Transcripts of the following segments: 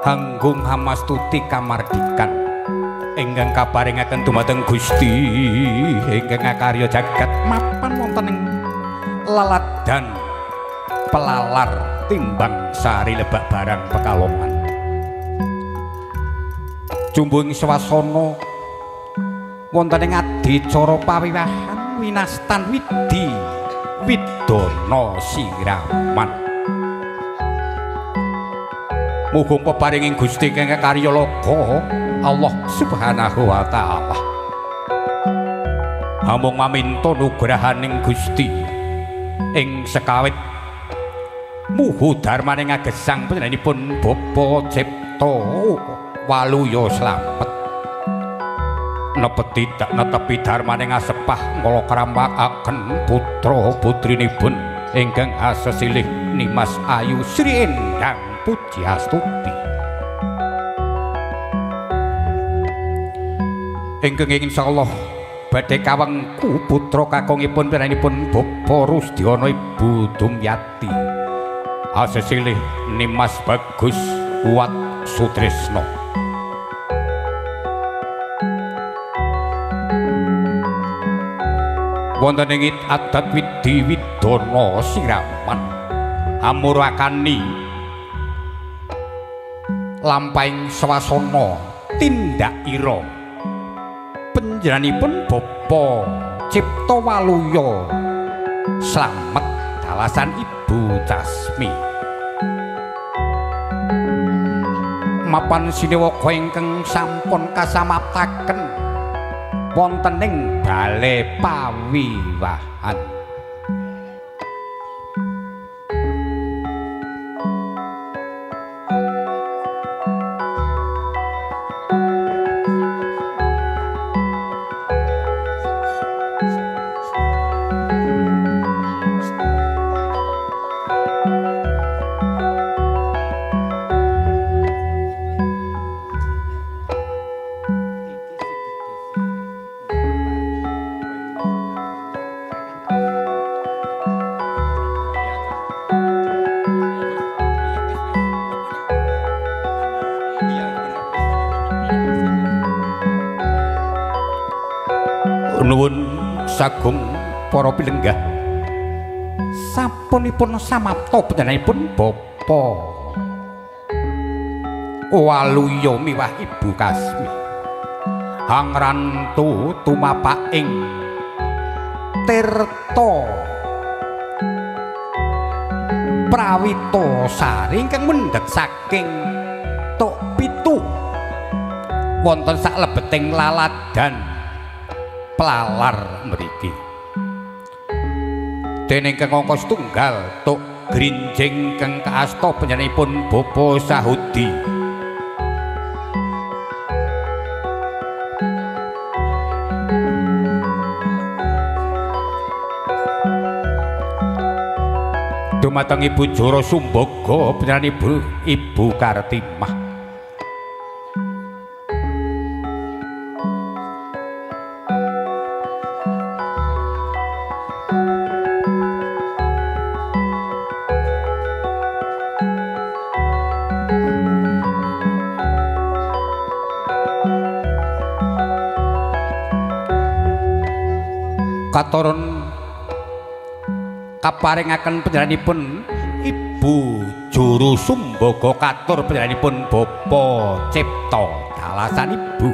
Hanggung hamastuti kamardikan ingkang kaparingaken dumateng Gusti ingkang akarya jagat mapan wonten ing laladan Pelalar Timbang Sari Lebak Barang Pekalongan. Jumbuhing swasana wonten ing adicara pawiwahan winastan Widi Widana Siraman. Muga peparinging Gusti ingkang karya loka Allah Subhanahu wa taala. Amung maminta nugrahaning Gusti ing sekawit muhu dharmaning agesang panjenenganipun Bapa Cipta Waluya Slamet. Nepeti netepi dharmaning asepah ngalakramaken putra putrinipun ingkang asesilih Nimas Ayu Sri Endang Pujiastuti. Ingkang insyaallah badhe kawengku putra kakungipun panjenenganipun Bapa Rusdiana Ibu Dumyati asesilih Nimas Bagus Kuat Sutrisno. Wonten ing adat Widi Widana Siraman amurakani lampahing swasana tindak ira panjenenganipun Bapa Cipta Waluya Slamet dalasan Ibu Casmi. Mapan sinewaka ingkang sampun kasamaptaken wonten ing bale pawiwahan. Nuwun sagung para pilenggah, sapunipun samapta panjenenganipun Bapa Waluya miwah Ibu Kasmi hangrantu tumapaking tirta prawita sari ingkang mendhet saking Tuk Pitu wonten saklebeting laladan Plalar mriki. Dening kang angka setunggal Tuk Grinjing kang kaasta panjenenganipun Bapa Sahudi. Dumateng Ibu Jara Sumbaga panjenenganipun Ibu Kartimah. Katoron kaparingaken panjenenganipun Ibu Juru Sumbaga katur panjenenganipun Bapa Cipta dalasan Ibu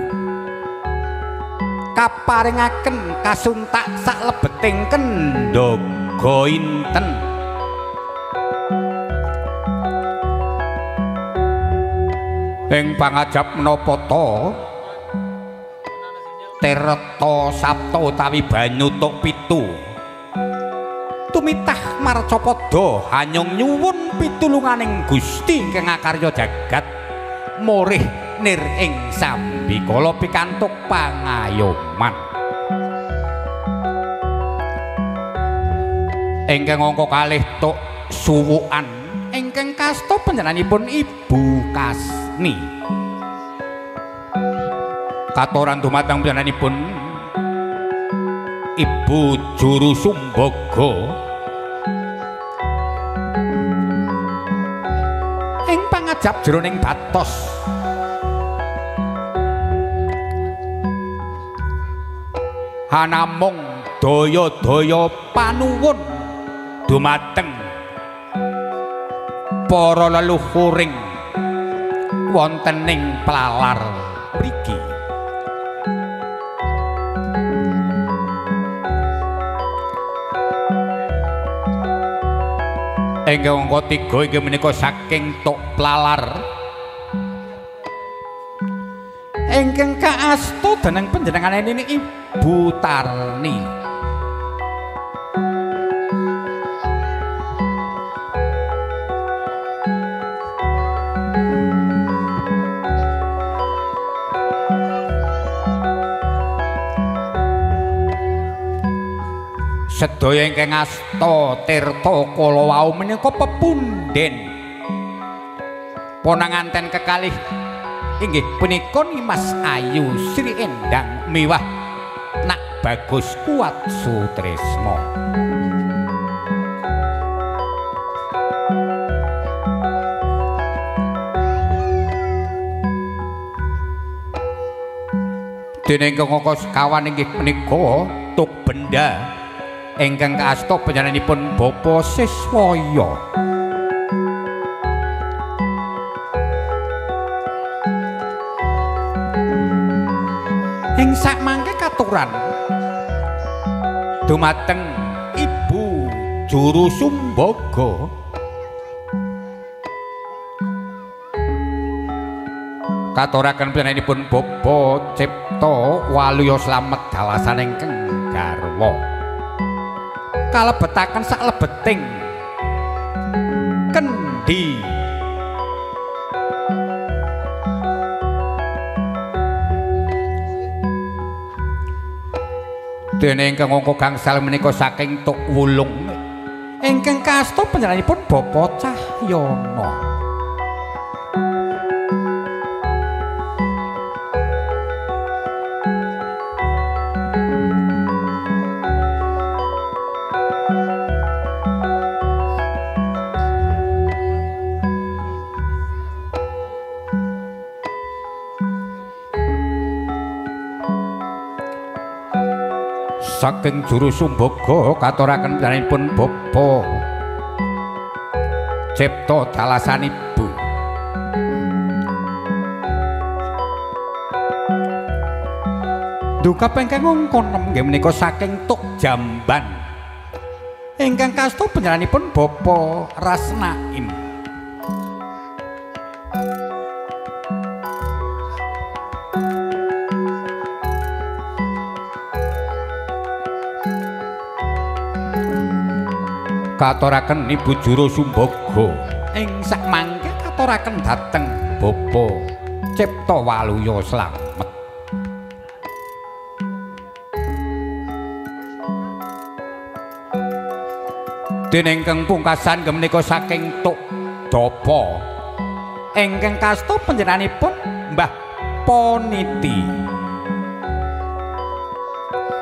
kaparingaken kasuntak saklebeting kendhaga inten. Ing pangajap menapa ta Tirta Sapta utawi banyu Tuk Pitu tumitah marcapada hanyung nyuwun pitulunganing Gusti ingkang akarya jagat murih nir ing sambikala pikantuk pangayoman. Ingkang angka kalih Tuk Suwukan ingkang kasta panjenenganipun Ibu Kasni katoran dumateng panjenenganipun Ibu Juru Sumbaga pangajap jroning batos. Hanamung daya-daya panuwun dumateng para leluhuring wonten ing Plalar mriki. Ingkang angka 3 inggih menika saking Tuk Plalar ingkang kaasta dening panjenengane nini Ibu Tarni. Sedaya ingkang asta tirta kala wau menika pepundhen ponanganten kekalih inggih punika Nimas Ayu Sri Endang miwah Nak Bagus Kuat Sutresno. Dene ingkang angka sekawan inggih punika Tuk Benda ingkang kaasta panjenenganipun Bapak Siswaya. Ing sakmangke katuran dumateng Ibu Juru Sumbaga katuraken panjenenganipun Bapak Cipta Waluya Slamet dalasan ingkang garwa kalebetaken saklebeting Kendhi. Dene ingkang angka gangsal menika saking Tuk Wulung ingkang kaasta panjenenganipun Bapak Cahyono. Saking Juru Sumbaga katuraken panjenenganipun Bapak Cipta dalasan Ibu. Duka ingkang angka 6 nggih menika saking Tuk Jamban ingkang kaasta panjenenganipun Bapak Rasnaim. Katuraken Ibu Juru Sumbaga ing sakmangke katuraken dhateng Bapak Cipta Waluya Slamet. Dene ingkang pungkasan menika saking Tuk Dapa ingkang kaasta panjenenganipun Mbah Poniti.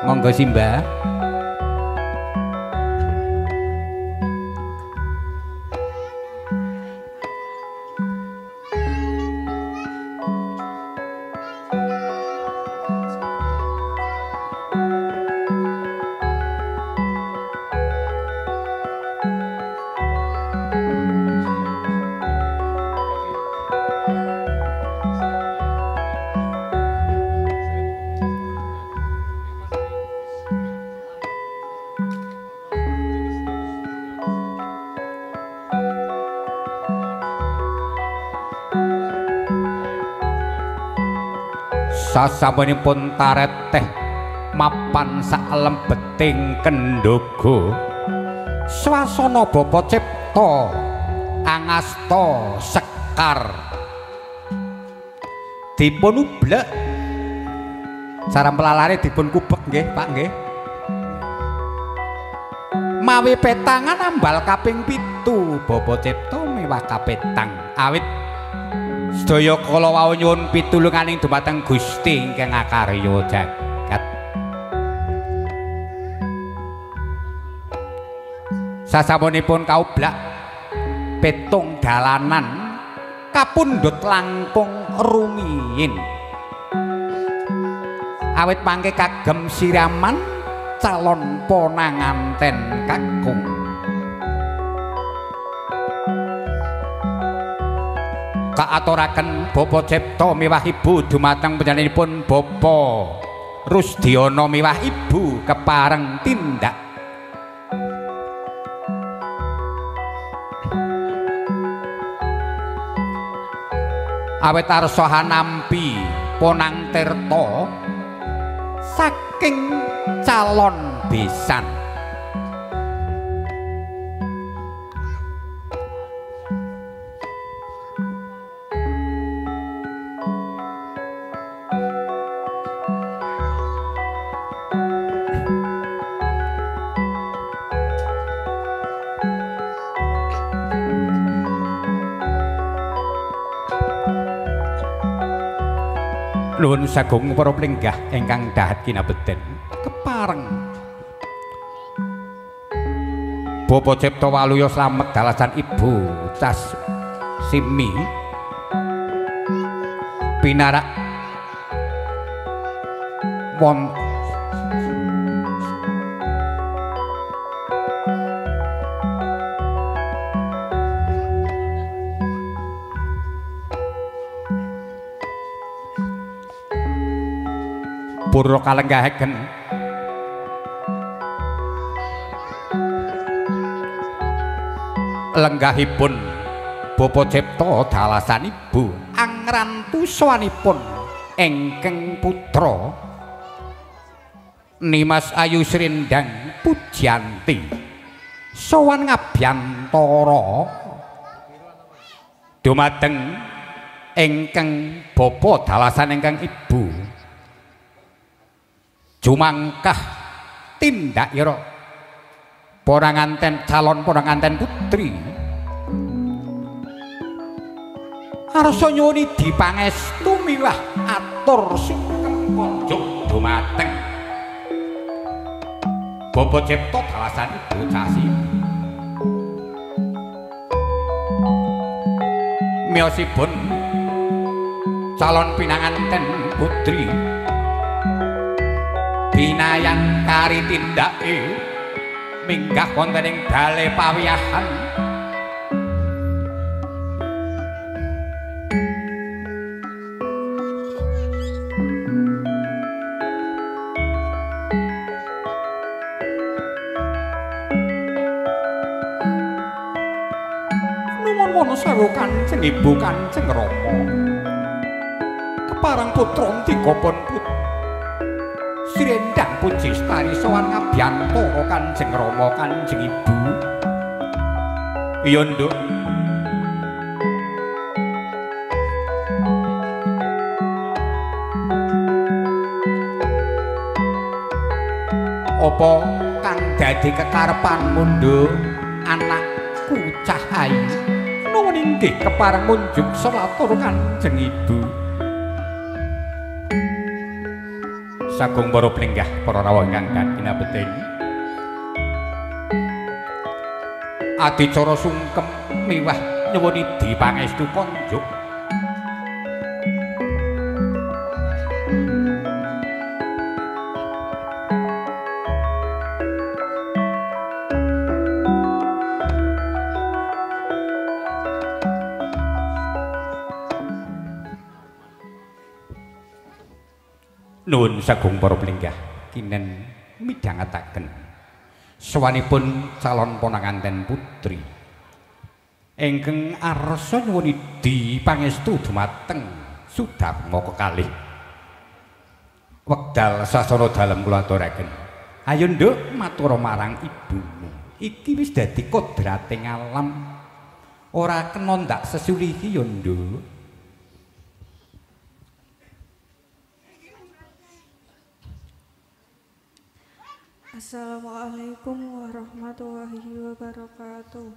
Monggo simbah. Sasampunipun tareteh mapan salembeting kendhoga swasana Bapak Cipta angasta sekar dipun ublek cara pelalare dipun kubek nggih Pak nggih mawi petangan ambal kaping 7 Bapak Cipta miwah kapetang awit sedaya kala wau nyuwun pitulunganing dumateng Gusti ingkang akarya jagat. Sasampunipun kaublak petung dalanan kapundhut langkung rumiyin. Awit mangke kagem siraman calon ponanganten kakung. Kaaturaken Bapak Cipta miwah Ibu dumateng panjenenganipun Bapak Rusdiono miwah Ibu kepareng tindak awit arsa hanampi ponang tirta saking calon besan. Nuwun sagung para plenggah ingkang dahat kinabeden kepareng Bapak Cipta Waluya slamet dalasan Ibu Cas Simi pinarak won purwa kalenggahaken lenggahipun Bapak Cipta dalasan Ibu angrantu sowanipun ingkang putra Nimas Ayu Srindang Pujianti sowan ngabyantara dumateng ingkang bapa dalasan ingkang ibu jumangkah tindak ira ponanganten calon ponanganten putri arsa nyuwun idi pangestu miwah atur sungkem konjuk dumateng Bapak Cipta dalasan Ibu Casi miyosipun calon pinanganten putri binayang kari tindake minggah wonten ing bale pawiyahan nuwun wono sewu Kanjeng Ibu Kanjeng Rama kepareng putra ndika pun Srindang Puji Stari sowan ngabyantara Kanjeng Rama Kanjeng Ibu. Iya nduk. Apa kang dadi kekarepanmu nduk anakku cah ayu? Nuwun inggih kepareng munjuk selatur Kanjeng Ibu. Sagung para plenggah para rawuh ingkang kinabeten adicara sungkem miwah nyuwun idi pangestu konjuk Nuwun sagung para plenggah kinen midhangetaken sowanipun calon ponanganten putri ingkang arsa nyuwun idi pangestu dumateng Sudarma kekalih wekdal sasana dalem kula aturaken. Ayo nduk matur marang ibumu, iki wis dadi kodrating alam ora kena ndak sesulihi ya nduk. Assalamualaikum warahmatullahi wabarakatuh.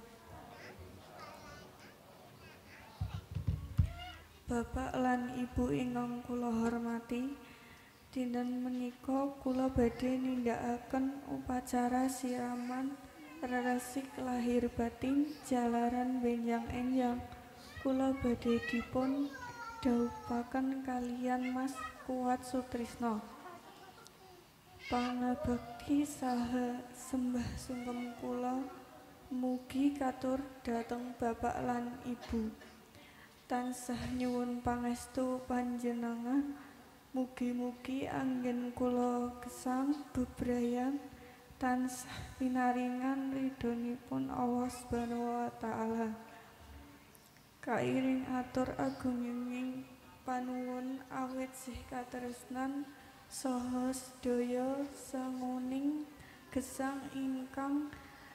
Bapak lan Ibu ingkang kula hormati, dinten menika kula badhe nindakaken upacara siraman resik lahir batin jalaran benjang-enjang. Kula badhe dipun dhawuhaken kaliyan Mas Kuwat Sutrisno. Pangabekti saha sembah sungkem kula mugi katur dhateng bapak lan ibu. Tansah nyuwun pangestu panjenengan, mugi-mugi anggen kula gesang bebrayan tansah pinaringan ridhonipun Allah Subhanahu wa taala. Kairing atur agunging panuwun awit sih katresnan saha sedaya sanguning gesang ingkang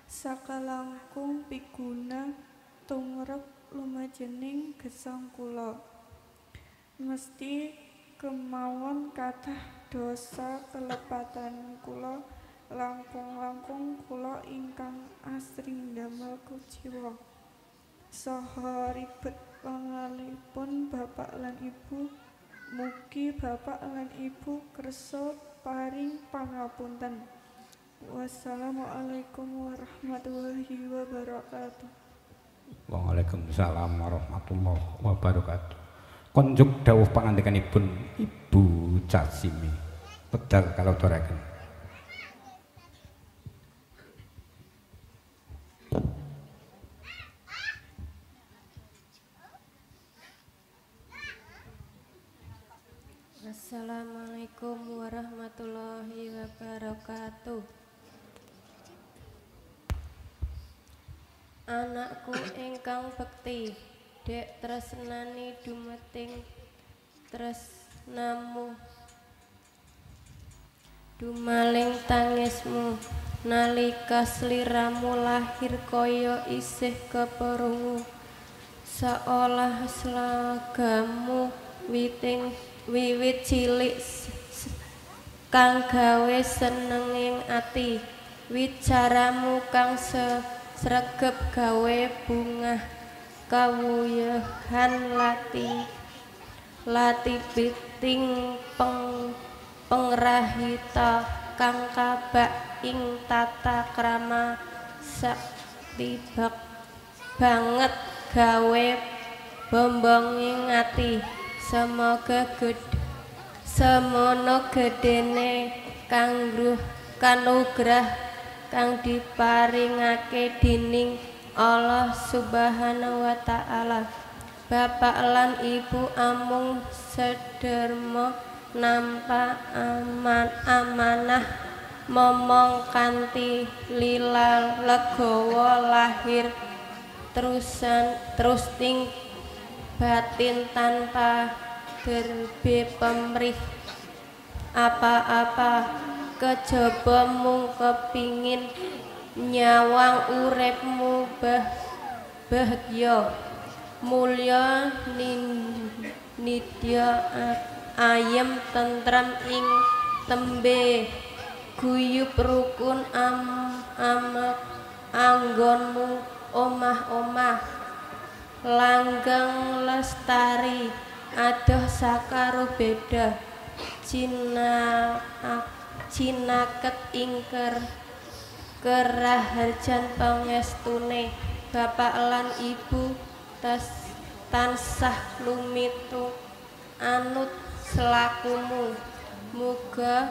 sakalangkung piguna tumrap lumajening gesang kula. Mesti kemawon kathah dosa kelepatan kula, langkung-langkung kula ingkang asring damel kuciwa saha ribet pangalipun bapak lan ibu. Mugi bapak lan ibu kersa paring pangapunten. Wassalamualaikum warahmatullahi wabarakatuh. Waalaikumsalam warahmatullahi wabarakatuh. Konjuk dawuh pangandikanipun Ibu Casimi pedal kalodhoraken. Assalamualaikum warahmatullahi wabarakatuh. Anakku ingkang bekti, dek tresnani dumeting tresnamu, dumaling tangismu nalika sliramu lahir kaya isih keperungu, seolah slagamu witing wiwit cilik kang gawe senenging ati, wicaramu kang sregep gawe bungah kawuyehan lati biting pengrahita kang kabak ing tata krama sakti banget gawe bombonging ati. Semoga semono gedene kang kanugrah kang diparingake dening Allah Subhanahu wa taala. Bapak lan ibu amung sederma nampa amanah momong kanthi lila legawa lahir terus ting batin tanpa derbe pemrih apa-apa kejaba mung kepingin nyawang uripmu bahagya mulya nidya ayem tentrem ing tembe guyub rukun anggonmu omah-omah langgeng lestari adoh sakaru beda cinaket ingker keraharjan pangestune bapak lan ibu tansah lumitu anut selakumu. Muga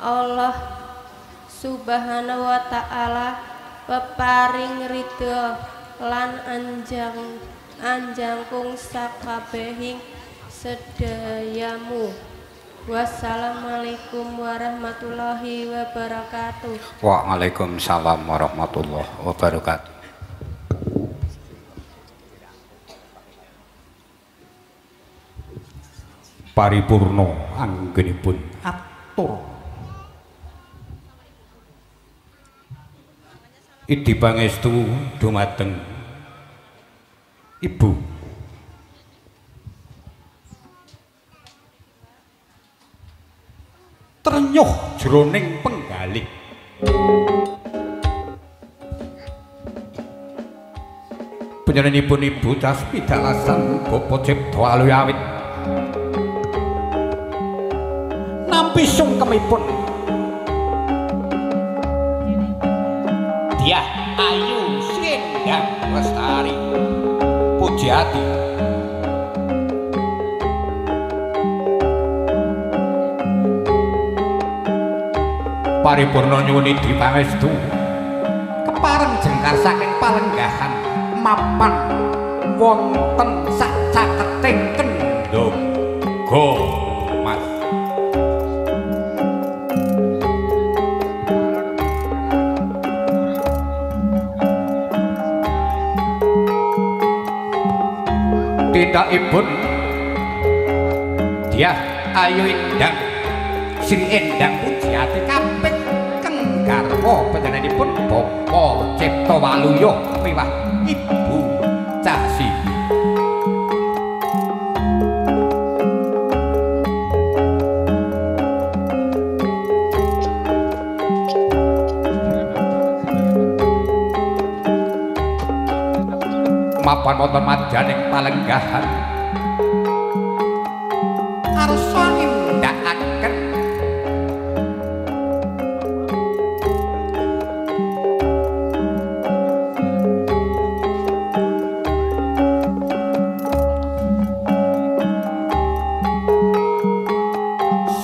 Allah Subhanahu wa taala peparing ridho lan anjangkung sakabehing sedayamu. Wassalamualaikum warahmatullahi wabarakatuh. Waalaikumsalam warahmatullahi wabarakatuh. Paripurna anggenipun atur idi pangestu dumateng ibu. Trenyuh jroning penggalih panjenenganipun Ibu Casmi dalasan Bapak Cipta Aluy awit nampi sungkemipun Dyah Ayu Sindang Lestari. Pujiati. Paripurna nyuwun idhi pangestu kepareng jengkar saking palenggahan mapan wonten sak caketing Kendhoga Mas. Tindakipun Dyah Ayu Endang Sri Endang Pujiati kaping keng garwa panjenenganipun Bapak Cipta Waluya miwah Ibu Casi. Mapan wonten madyaning palenggahan arsa nindakaken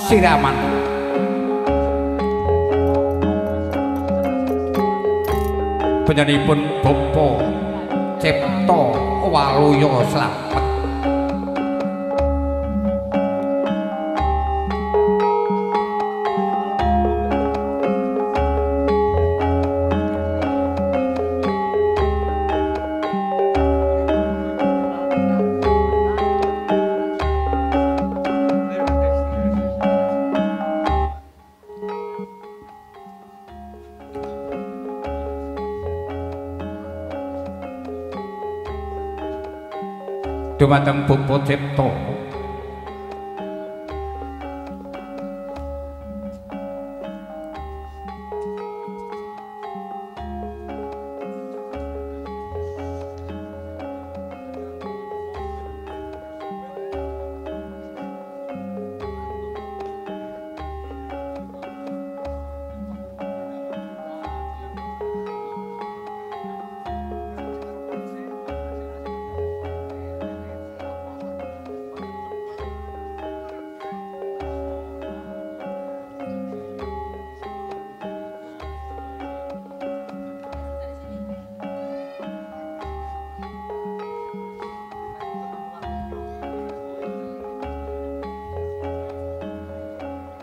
siraman panjenenganipun Bapak Cipta Waluya slamet. Dumateng Bapak Cipta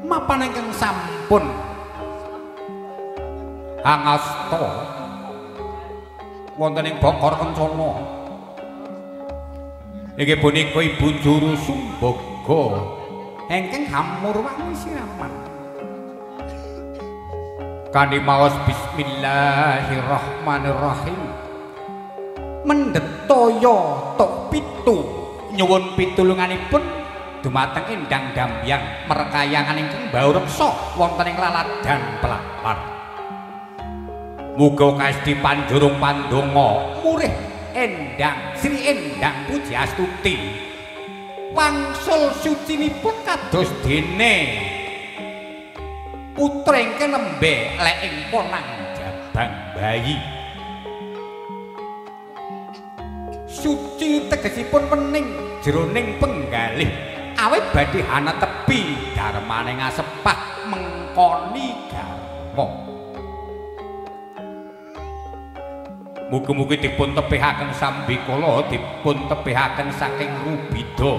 mapan ingkang sampun angasta wonten ing Bokor Kencana inggih punika Ibu Juru Sumbaga ingkang hamurwani siraman kanthi maos bismillahirrahmanirrahim mendhet toya tok pitu nyuwun pitulunganipun dumateng Endang Dambyang merkayangan ingkang baureksa wonten ing laladan pelawar. Muga kaesti panjurung pandonga murih Endang Sri Endang Pujiastuti wangsul sucinipun kados dene putra ingkang nembe lek ing ponang jabang bayi. Suci tegesipun wening jroning penggalih awit badhe hanetepi darmane ngasepah mengkoni garwa. Mugi-mugi dipun tepihaken sambikala dipun tepihaken saking rubida.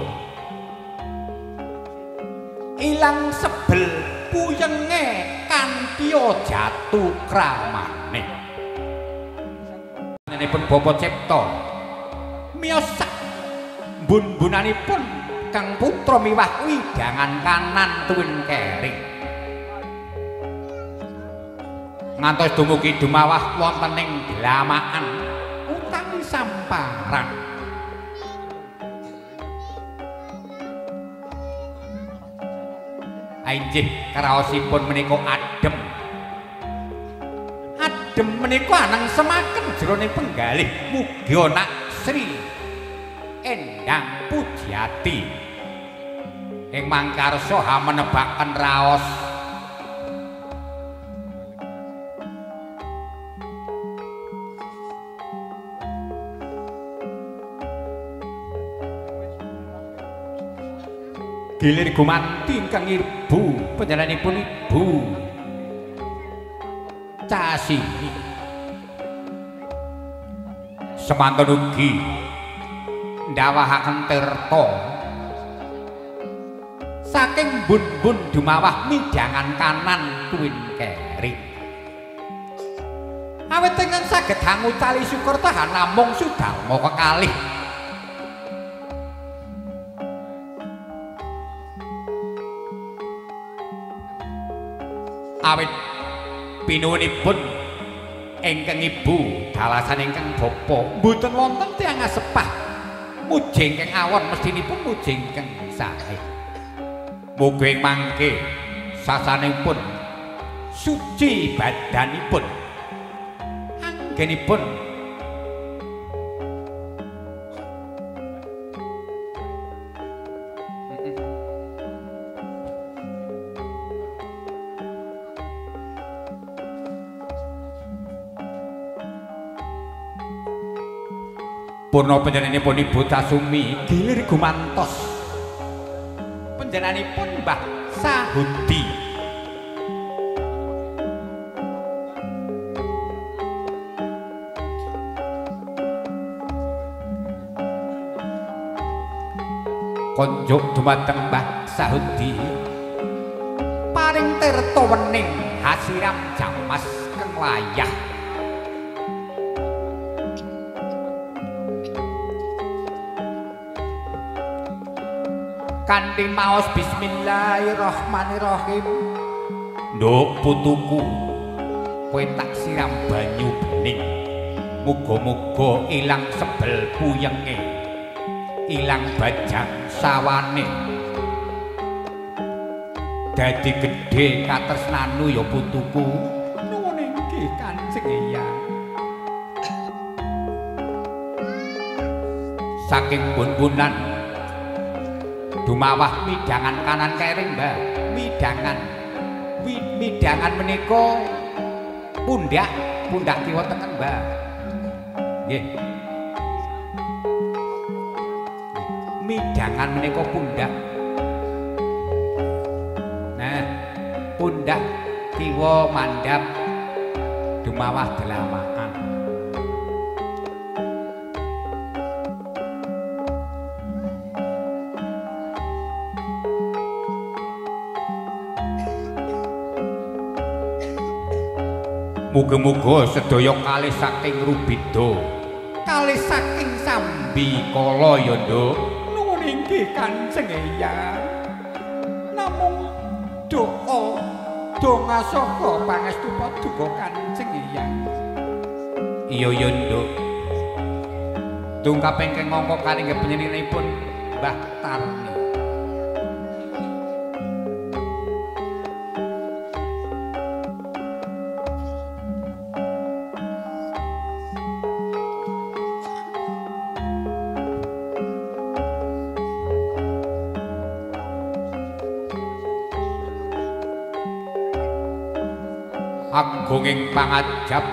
Ilang sebel puyenge kanthi jatu kramane. Panjenenganipun Bapak Cipta miyos sak mbun-mbunanipun kang putra miwah widangan kanan tuwin keri. Ngantos dumugi dumawah wonten ing glamakan utawi samparan. Inggih kraosipun menika adem. Adem menika aneng semaken jroning penggalih mugi nak Sri Endang Pujiati ing mangkarsa hamenebaken raos Gilir gumanti ingkang ibu panjenenganipun Ibu Casini. Semanten ugi ndawahaken tirta saking bun-bun dumawah midangan kanan tuwin keri. Awit ingkang saged hangucali syukur tahan namung sudarma kekalih. Awit pinuwunipun ingkang ibu dalasan ingkang bapa mboten wonten tiyang asepah muji ingkang awon mestinipun muji ingkang sae. Mugi ing mangke sasanipun suci badanipun anggenipun purna panjenenganipun Ibu Tasumi gilir gumantos panjenenganipun Mbah Sahudi. Konjuk dumateng Mbah Sahudi paring tirta wening hasiram jamas keng wayah. Kanthi maos bismillahirrahmanirrahim. Nduk putuku, kowe tak siram banyu bening. Muga-muga ilang sebel puyenge, ilang bajang sawane. Dadi gedhe katresnanu ya putuku. Nuwun inggih Kanjeng Eyang. Saking bun-bunan dumawah midangan kanan kering, Mbah. Midangan. Midangan menika pundak, pundak kiwa tengen, Mbah. Nggih. Midangan menika pundak. Nah, pundak kiwa mandhap dumawah delamaan. Muga-muga sedaya kalih saking rubeda, kalih saking sambikala ya, Nduk. Nuwun inggih Kanjeng Eyang. Namung doa donga saka pangestu paduka Kanjeng Eyang. Iya ya, Nduk. Dungkap ingkang angka kalih panjenenganipun Mbah Tarni. Agunging pangajap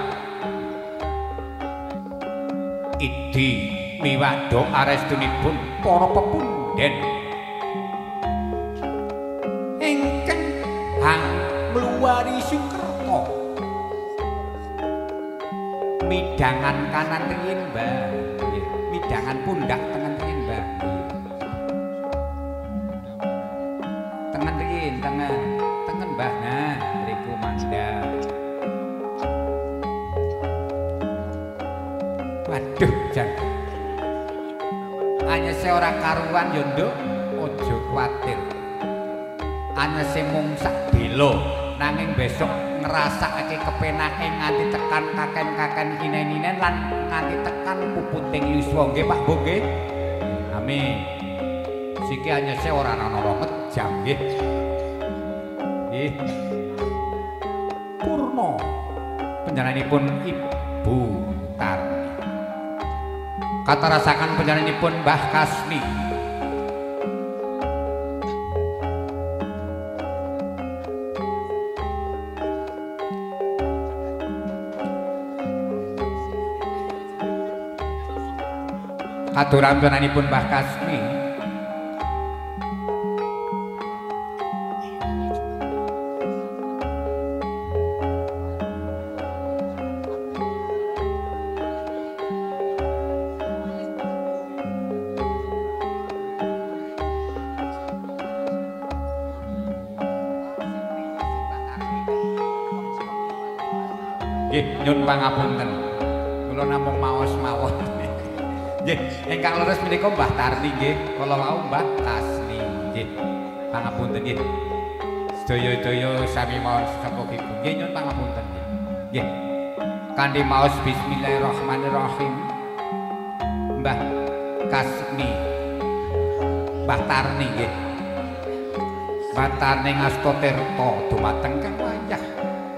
idi miwah doa restunipun para pepunden ingkang hang mluwari Sukerta. Midangan kanan riyin, Mbah. Midangan pundak tengen riyin, Mbah. Tengen riyin, tengen. Tengen, Mbah. Nah, mriku mandhap. Waduh, jan. Anyese ora karuan ya, Nduk, aja kuwatir. Anyese mung sak delo, nanging besok ngrasakake kepenake nganti tekan kaken-kaken inen-inen lan nganti tekan puputing yuswa nggih Pak Bu nggih. Amin. Siki anyese ora ana rong jam nggih. Nggih. Purna panjenenganipun Ibu Tarni. Katarasakan panjenenganipun Mbah Kasmi. Katuran panjenenganipun Mbah Kasmi. Nggih, nyun pangapunten. Kula namung maos mawon. Nggih, ingkang leres menika Mbah Tarni nggih, kala wau Mbah Tasni. Nggih. Pangapunten nggih. Sedaya-daya sami mawon sesepuhipun. Nggih, nyun pangapunten nggih. Nggih. Kanthi maos bismillahirrahmanirrahim. Mbah Kasmi. Mbah Tarni nggih. Mbah Tarni ngasta tirta dumateng Kang Wayah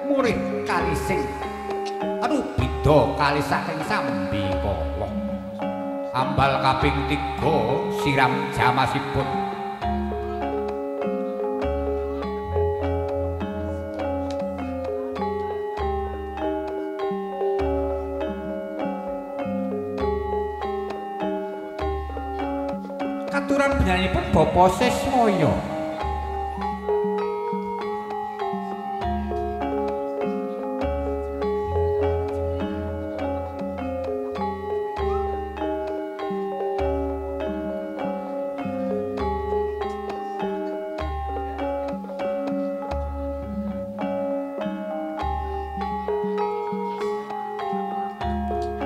murid kalising. Aduh beda kali saking sambi kala. Ambal kaping 3 siram jamasipun. Katuran penyanyi-pun Bapak Siswaya.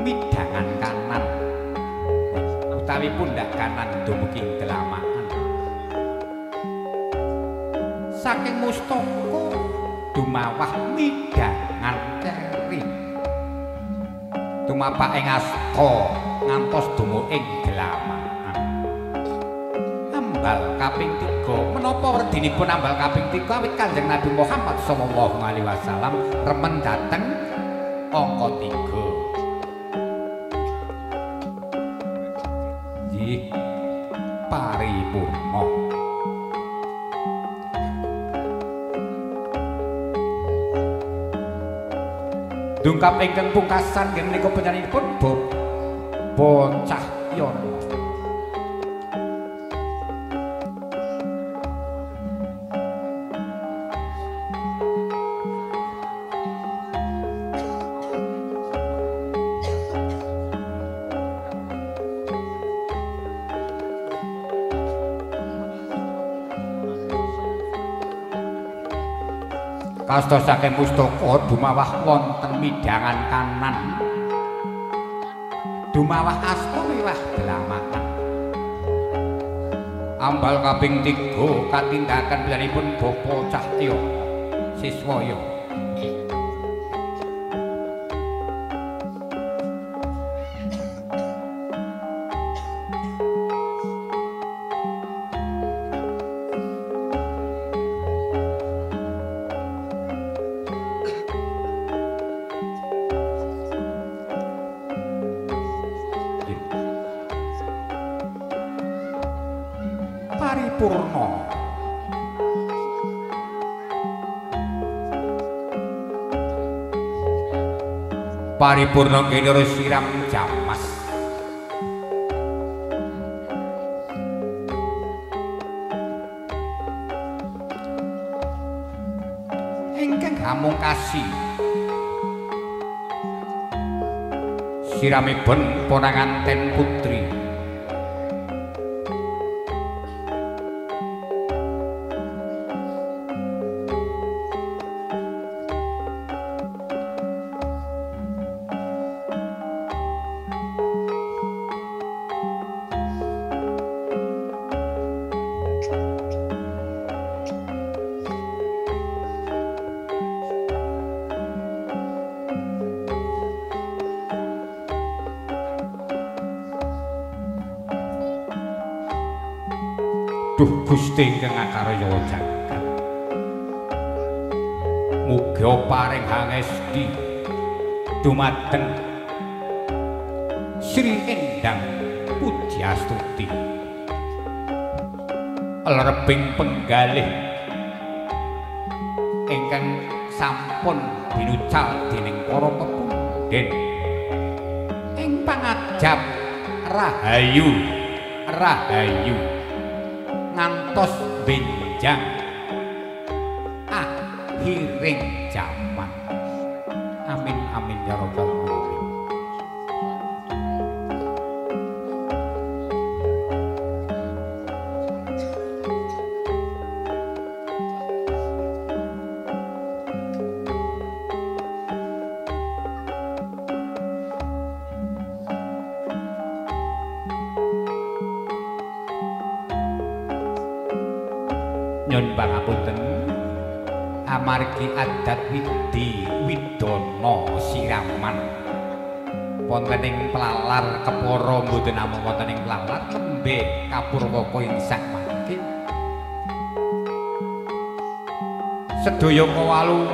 Midangan kanan utawi pundak kanan dumugi delamaan saking mustaka dumawah midangan keri tumapak ing asta ngantos dumugi ing delamaan. Ambal kaping 3 menapa werdinipun ambal kaping 3 awit Kanjeng Nabi Muhammad sallallahu alaihi wasallam remen dhateng angka 3. Paripurna. Dungkap ingkang pungkasan nggih menika panjenenganipun Bapak Cahyono. Kasta saking mustaka dumawah wonten midangan kanan. Dumawah asta miwah dlamakan. Ambal kaping 3 katindakan pilihanipun Bapak Cahyo Siswaya. Paripurna. Paripurna kene siram jamas. Ingkang hamungkasi siramipun ponanganten putri. Duh Gusti ingkang akarya jagat. Muga paring hangesti dumateng Sri Endang Pujiastuti. Lereping penggalih ingkang sampun binucal dening para pepundhen ing pangajap rahayu rahayu ngantos benjang akhiring jaman. Amin amin ya rabbal alamin. Nyun pangapunten amargi adat widi widana siraman wonten ing Plalar kepara mboten namung wonten ing Plalar nembe kapurwaka ing sakmangke sedaya kawalu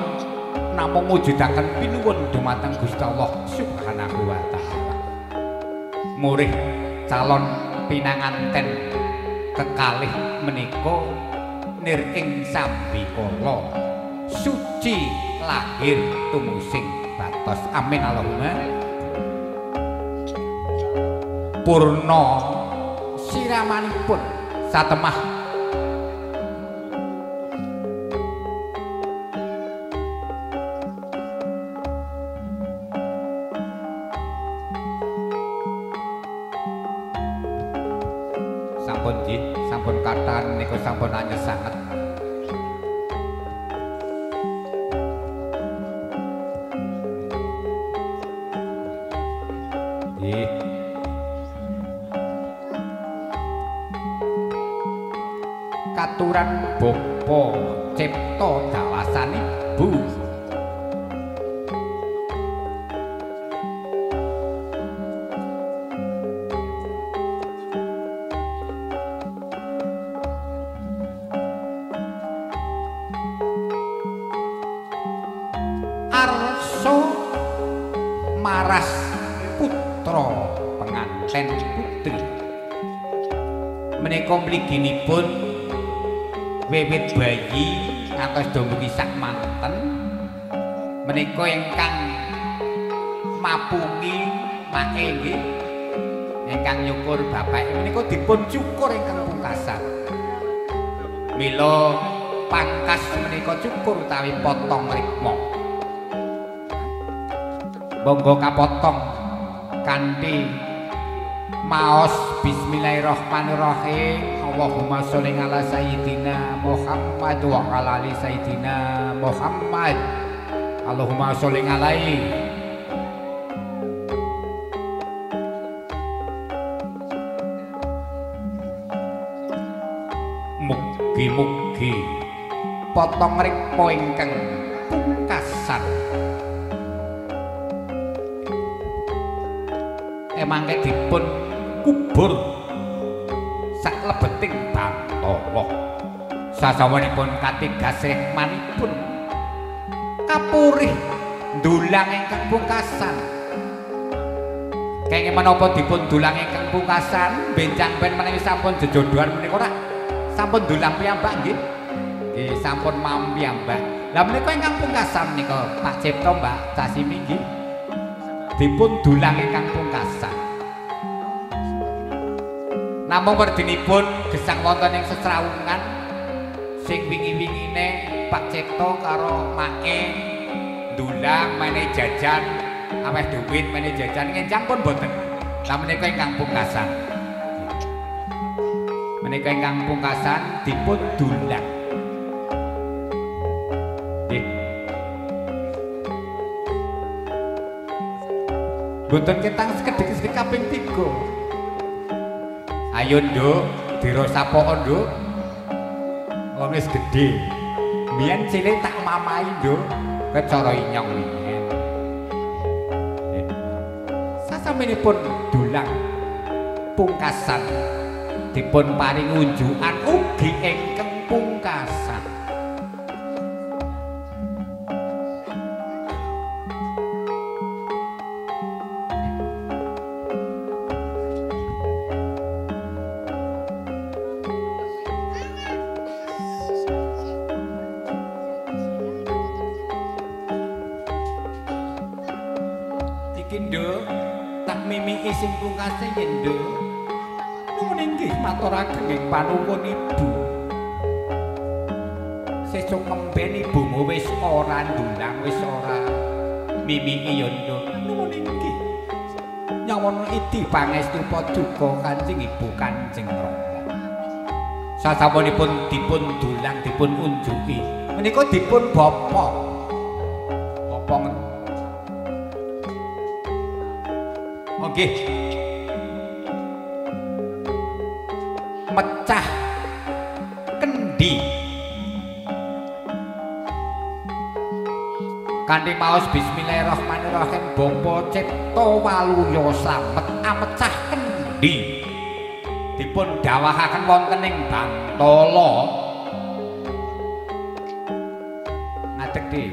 namung mujudaken pinuwun dumateng Gusti Allah Subhanahu wa taala. Murih calon pinanganten kekalih menika nir ing sambikala suci lahir tumusing batos. Amin Allahumma. Purna siramanipun satemah sampun jit, sampun kathah niku sampun anyes sanget. Nggih. Katuran Bapa Cipta dawasan Ibu. Arsa maras putra penganten putri menika mliginipun wiwit bayi ngantos dumugi sak manten menika ingkang mapungi make nggih ingkang nyukur bapake menika dipun cukur ingkang pungkasan. Mila pangkas menika cukur utawi potong rikma. Monggo kapotong kanthi maos bismillahirrahmanirrahim. Allahumma sholli ala sayyidina Muhammad wa ala ali sayyidina Muhammad. Allahumma sholli alaihi. Mugi-mugi potong rikma ingkang pungkasan emangke dipun kubur saklebeting bantala. Sasawanipun katigas rikmanipun kapurih ndulang ingkang pungkasan. Kenging menapa dipun dulang ingkang pungkasan benjang ben menawi sampun jejodhoan menika ora sampun dulang piyambak nggih. Nggih sampun mam piyambak. Lah menika ingkang pungkasan menika Pak Cipta Mbak Casimi nggih. Dipun dulang ingkang pungkasan. Namung werdinipun gesang wonten ing sesrawungan sing wingi-wingine Pak Cipta karo make ndulang menehi jajan aweh duit menehi jajan ngenjang pun boten. Lah menika ingkang pungkasan. Menika ingkang pungkasan dipun dulang. Nggih. Boten ketang sekedhik-sekedhik kaping 3. Ayo nduk, dirosapoko nduk. Wong wis gedhe. Biyen cilik tak mamahi nduk, kecara inyong riyen. Sasampunipun dulang pungkasan dipun paring unjukan ugi ingkang pungkasan. Iki nduk, tak mimiki sing pungkase yen nduk. Nuwun inggih matur ageng ing panuwun ibu. Sesuk ngemben ibumu wis ora ndulang, wis ora mimiki ya nduk. Nuwun inggih. Nyawana idi pangestu paduka Kanjeng Ibu Kanjeng Rama. Sasampunipun dipun dulang dipun unjuki. Menika dipun bapa. Bapa nggih. Mecah kendi. Kanthi maos bismillahirrahmanirrahim Bapa Cipta Waluya slamet amecah kendhi dipun dawahaken wonten ing Bantala. Ngadeg Dik.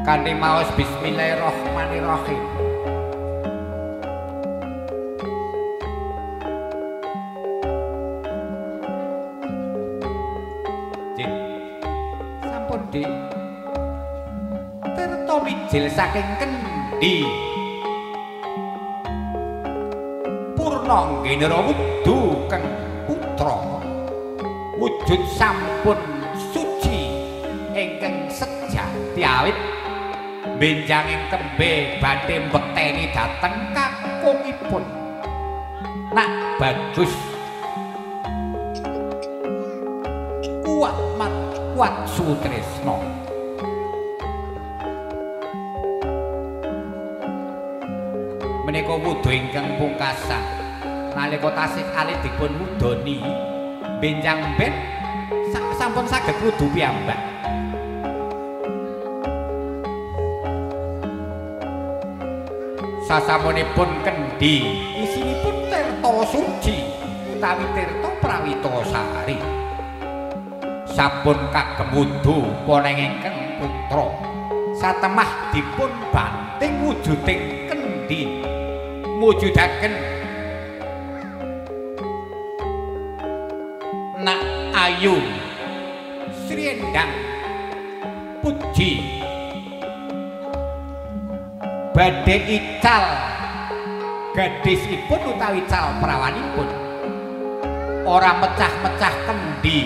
Kanthi maos bismillahirrahmanirrahim. Sampun Dik. Tirta mijil saking kendhi purna nggene wudu keng putra wujud sampun suci ingkang sejati awit benjanging tembe badhe mbekteni dhateng kakungipun. Nak bagus kuat mat kuat sutresna. Menika wudu ingkang pungkasan nalika tasih alit dipun wudoni benjang ben sampun saged wudu piyambak. Sasampunipun kendhi isinipun tirta suci utawi tirta prawitasari. Sampun kagem wudu poneng ingkang putra satemah dipun banting wujuding kendhi mujudaken Nak Ayu Sri Endang Puji badhe ical gadisipun utawi cal prawanipun ora mecah-mecah kendhi,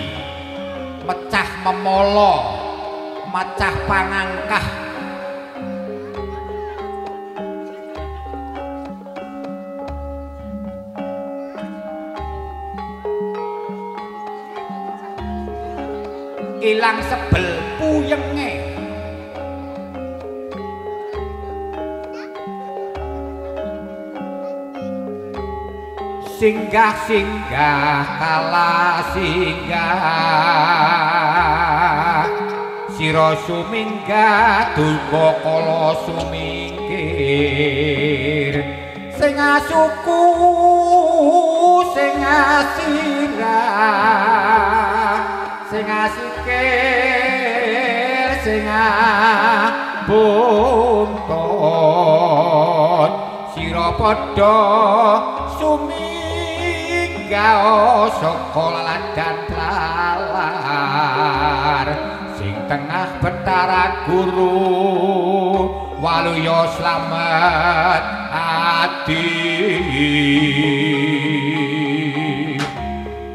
mecah memala, mecah pangangkah. Ilang sebel puyenge. Singgah-singgah kala singgah sira suminggah durga kala sumingkir sing asuku sing asirah sing asikir sing abuntut sira padha suminggah saka laladan lalar sing tengah Betara Guru Waluya slamet adi.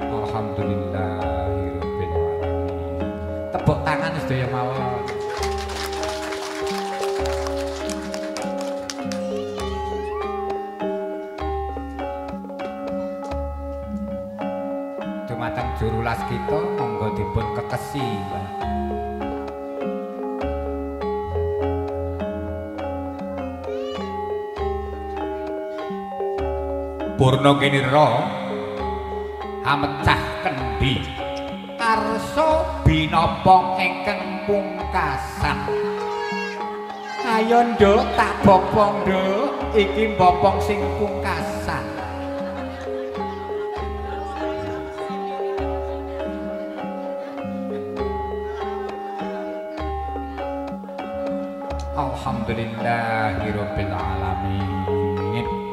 Alhamdulillahirabbil alamin. Tepuk tangan sedaya mawon. Dumateng jurulas kita monggo dipun kekesi. Purna kinira amecah kendhi karsa binopong ingkang pungkasan. Ayo nduk tak bopong nduk, iki bopong sing pungkasan. Alhamdulillahirabbil alamin.